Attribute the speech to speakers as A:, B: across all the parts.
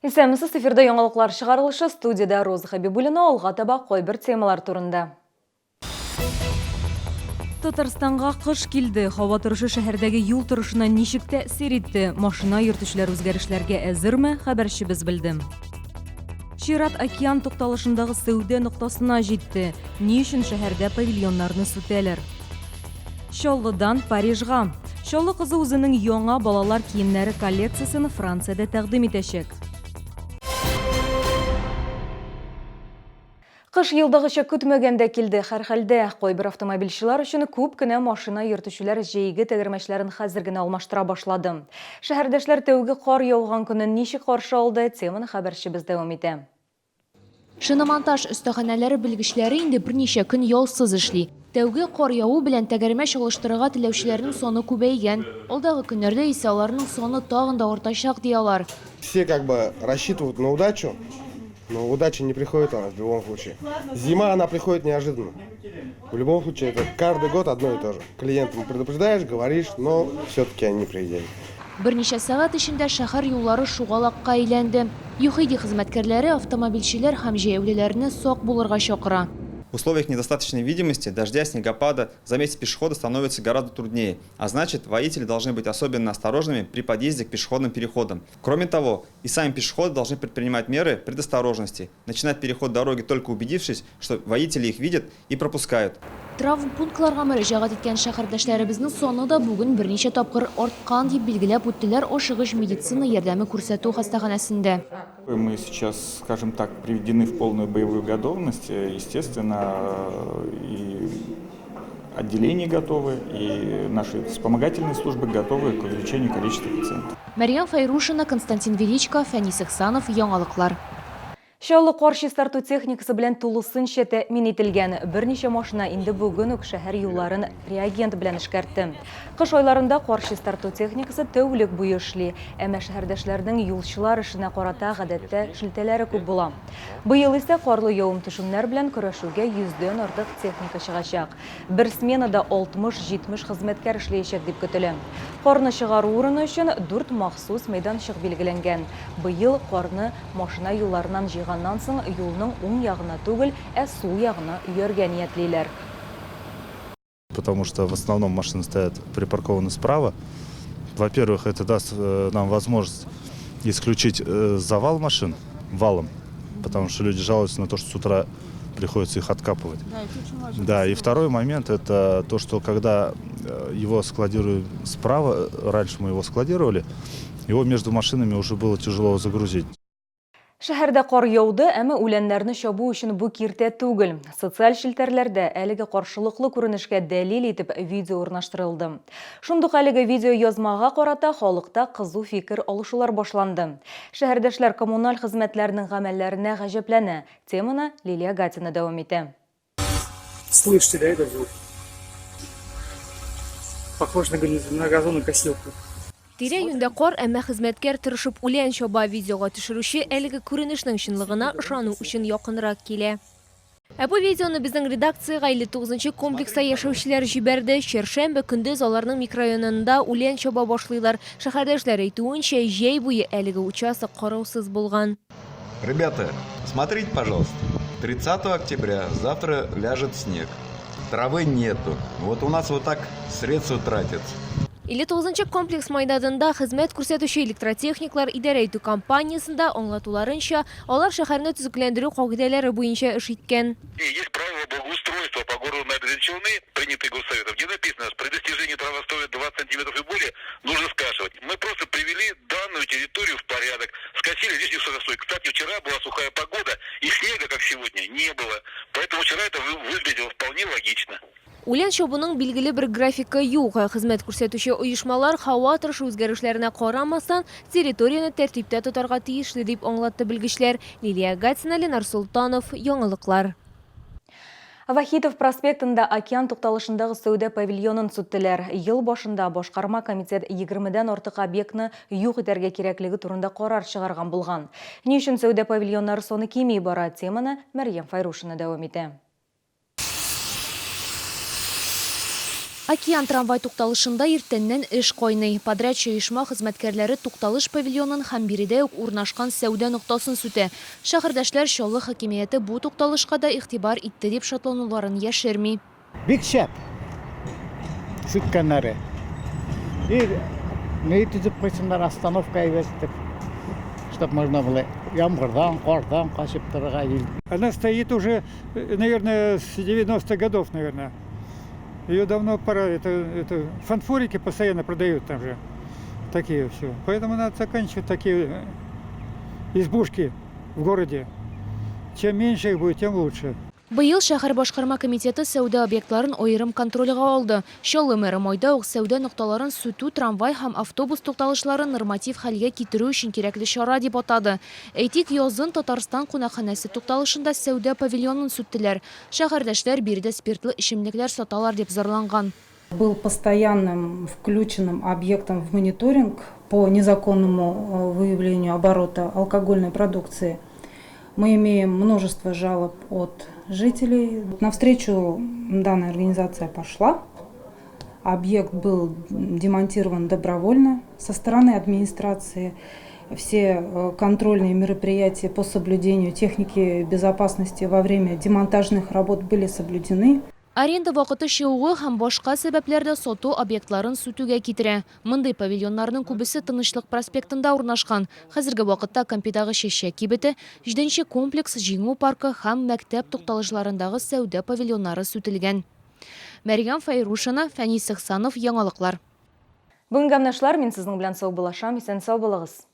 A: Исәнмесез, эфирда яңалыклар чыгарылышы, студиядә Роза Хәбибуллина, алга таба кайбер темалар турында. Татарстанга кыш килде. Һава торышы шәһәрдәге юл торышына ничек тәэсир итте? Машина йөртүчеләр үзгәрешләргә әзерме? Хәбәрчебез белде. Чират океан тукталышындагы сәүдә ноктасына җитте. Ни өчен шәһәрдә павильоннарны сүтәләр? Чаллыдан Парижга. Чаллы кызы үзенең яңа балалар киемнәре коллекциясен Франциядә тәкъдим итәчәк. Кыш елдагыча көтмәгәндә килде. Һәрхәлдә, кайбер автомобильчелар өчен күп кенә машина йөртүчеләр җәйге тәгәрмәчләрен хәзер генә алмаштыра башлады. Шәһәрдәшләр тәүге кар яуган көнен ничек каршы алды, теманы хәбәрчебез дәвам итә.
B: Шиномонтаж остаханәләре белгечләре инде берничә көн ялсыз эшли. Тәүге кар яву белән тәгәрмәч алыштырырга теләүчеләрнең саны күбәйгән. Алдагы көннәрдә исә аларның саны тагын да артачак, ди алар.
C: Все как бы рассчитывают на удачу, но удача не приходит она в любом случае. Зима, она приходит неожиданно. В любом случае, это каждый год одно и то же. Клиентам предупреждаешь, говоришь, но все-таки они не приезжают.
B: Берничә сәгать эчендә шәһәр юллары шугалакка әйләнде. ЮХИДИ хезмәткәрләре автомобильчеләр һәм җәяүлеләрне сак булырга чакыра.
D: В условиях недостаточной видимости, дождя, снегопада заметить пешехода становится гораздо труднее, а значит, водители должны быть особенно осторожными при подъезде к пешеходным переходам. Кроме того, и сами пешеходы должны предпринимать меры предосторожности, начинать переход дороги только убедившись, что водители их видят и пропускают.
B: Травмпунктларга мөрәҗәгать иткән шәһәрдәшләребезнең саны да бүген берничә тапкыр арткан, дип билгеләп үттеләр ашыгыч медицина ярдәме күрсәтү хастаханәсендә.
E: Мы сейчас, скажем так, приведены в полную боевую готовность. Естественно, и отделения готовы, и наши вспомогательные службы готовы к увеличению количества пациентов.
B: Мәрьям Фәйрушина, Константин Величко, Фәнис Ихсанов, Яңалыклар.
A: Чаллы кар чистарту техникасы белән тулысынча тәэмин ителгән. Берничә машина инде бүген үк шәһәр юлларын реагент белән эшкәртте. Кыш айларында кар чистарту техникасы тәүлек буе эшли. Әмма шәһәрдәшләрнең юлчылар эшенә карата гадәттә шелтәләре күп була. Быел исә карлы явым-төшемнәр белән көрәшүгә йөздән артык техника чыгачак. Бер сменада 60-70 хезмәткәр эшләячәк дип көтелә. Карны чыгару урыны өчен дүрт махсус мәйданчык билгеләнгән. Быел карны Машина юлларыннан җыйганнан соң, юлның уң ягына түгел, ә сул ягына өяргә ниятлиләр.
F: Потому что в основном машины стоят припаркованы справа. Во-первых, это даст э, нам возможность исключить э, завал машин валом, потому что люди жалуются на то, что с утра приходится их откапывать. Да, это очень важно. Да, и второй момент это то, что когда э, его складируют справа, раньше мы его складировали, его между машинами уже было тяжело загрузить.
A: Шәһәрдә кар яуды, әмма үләннәрне чабу өчен бу киртә түгел. Социаль челтәрләрдә әлеге каршылыклы күренешкә дәлил итеп видео урнаштырылды. Шундук әлеге видеоязмага карата халыкта кызу фикер алышулар башланды. Шәһәрдәшләр коммуналь хезмәтләрнең гамәлләренә гаҗәпләнә. Теманы Лилия Гатина дәвам итә.
G: Слышите, да, этот звук? Похож на, на газонокосилку.
B: Тирә-юньдә кар, әмма хезмәткәр тырышып үлән чаба. Видеога төшерүче әлеге күренешнең чынлыгына ышану өчен якынрак килә. Ә бу видеоны безнең редакциягә 59 нчы комплекста яшәүчеләр җибәрде. Чәршәмбе көндез аларның микрорайонында үлән чаба башлыйлар. Шәһәрдәшләр әйтүенчә, җәй буе әлеге участок караусыз булган.
H: Ребята, смотрите, пожалуйста. 30 октября, завтра ляжет снег. Травы нету. Вот у нас вот так средства тратятся.
B: 59 нчы комплекс майданында хезмәт күрсәтүче электротехниклар идарә итү компаниясендә аңлатуларынча, алар шәһәрне төзекләндерү кагыйдәләре буенча эш иткән.
I: Есть правила благоустройства по городу Набережные Челны, принятые Госсоветом, где написано, что при достижении травостоя 20 сантиметров и более нужно скашивать. Мы просто привели данную территорию в порядок, скосили лишний сухостой. Кстати, вчера была сухая погода, и снега, как сегодня, не было. Поэтому вчера это выглядело вполне логично.
B: Үлән чабуның билгеле бер графигы юк. Хезмәт күрсәтүче оешмалар һава торышы үзгәрешләренә карамастан, территорияне тәртиптә тотарга тиешле, дип аңлатты белгечләр. Лилия Гатина, Ленар Солтанов, Яңалыклар.
A: Вахитов проспектында океан тукталышындагы сәүдә павильонын сүттеләр. Ел башында башкарма комитет егермедән артык объектны юк итәргә кирәклеге турында карар чыгарган булган. Ни өчен сәүдә павильоннары саны кими бара, теманы Мәрьям Файрушина дәвам итә.
B: Океан трамвай тукталышында иртәннән эш кайный. Подрядчы оешма хезмәткәрләре тукталыш павильонын һәм биредә үк урнашкан сәүдә ноктасын сүтә. Шәһәрдәшләр Чаллы хакимияте бу тукталышка да игътибар итте дип шатлануларын яшерми.
J: Бик шәп сүткәннәре. И ни төзеп куйсыннар, остановка әйбәт итеп, чтоб можно было яңгырдан, кардан качып торырга.
G: Она стоит уже, наверное, с 90-х годов, наверное. Ее давно пора, это фанфурики постоянно продают там же. Такие все. Поэтому надо заканчивать такие избушки в городе. Чем меньше их будет, тем лучше.
B: Быел шәһәр башкарма комитеты сәүдә объектларын аерым контрольгә алды. Чаллы мэры майда ук сәүдә нокталарын сүтү трамвай һәм автобус тукталышларын норматив хәлгә китерү өчен кирәкле чара дип атады. Әйтик, язын Татарстан кунакханәсе тукталышында сәүдә павильонын сүттеләр. Шәһәрдәшләр биредә спиртлы эчемлекләр саталар дип зарланган.
K: Был постоянным включенным объектом в мониторинг по незаконному выявлению оборота алкогольной продукции. Мы имеем множество жалоб от жителей. На встречу данная организация пошла. Объект был демонтирован добровольно со стороны администрации. Все контрольные мероприятия по соблюдению техники безопасности во время демонтажных работ были соблюдены.
B: Аренда вакыты чыгуы һәм башка сәбәпләр дә сату объектларын сүтүгә китерә. Мондый павильоннарның күбесе Тынычлык проспектында урнашкан. Хәзерге вакытта Кампидагы чәчәк кибете, җиденче комплекс, Җиңү паркы һәм мәктәп тукталышларындагы сәүдә павильоннары сүтелгән. Мәрьям Фәйрушина, Фәнис Ихсанов, Яңалыклар.
A: Бүгенгә менә шулар, мин сезнең белән саубуллашам, исән-сау булыгыз.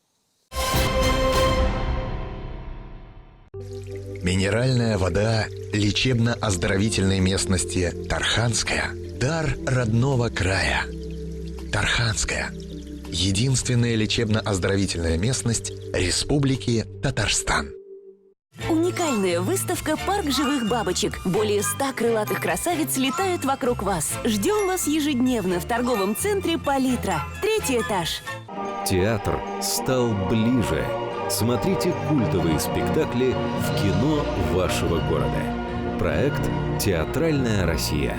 L: Минеральная вода лечебно-оздоровительной местности Тарханская – дар родного края. Тарханская – единственная лечебно-оздоровительная местность Республики Татарстан.
M: Уникальная выставка «Парк живых бабочек». Более 100 крылатых красавиц летают вокруг вас. Ждем вас ежедневно в торговом центре «Палитра». Третий этаж.
N: Театр стал ближе. Смотрите культовые спектакли в кино вашего города. Проект «Театральная Россия».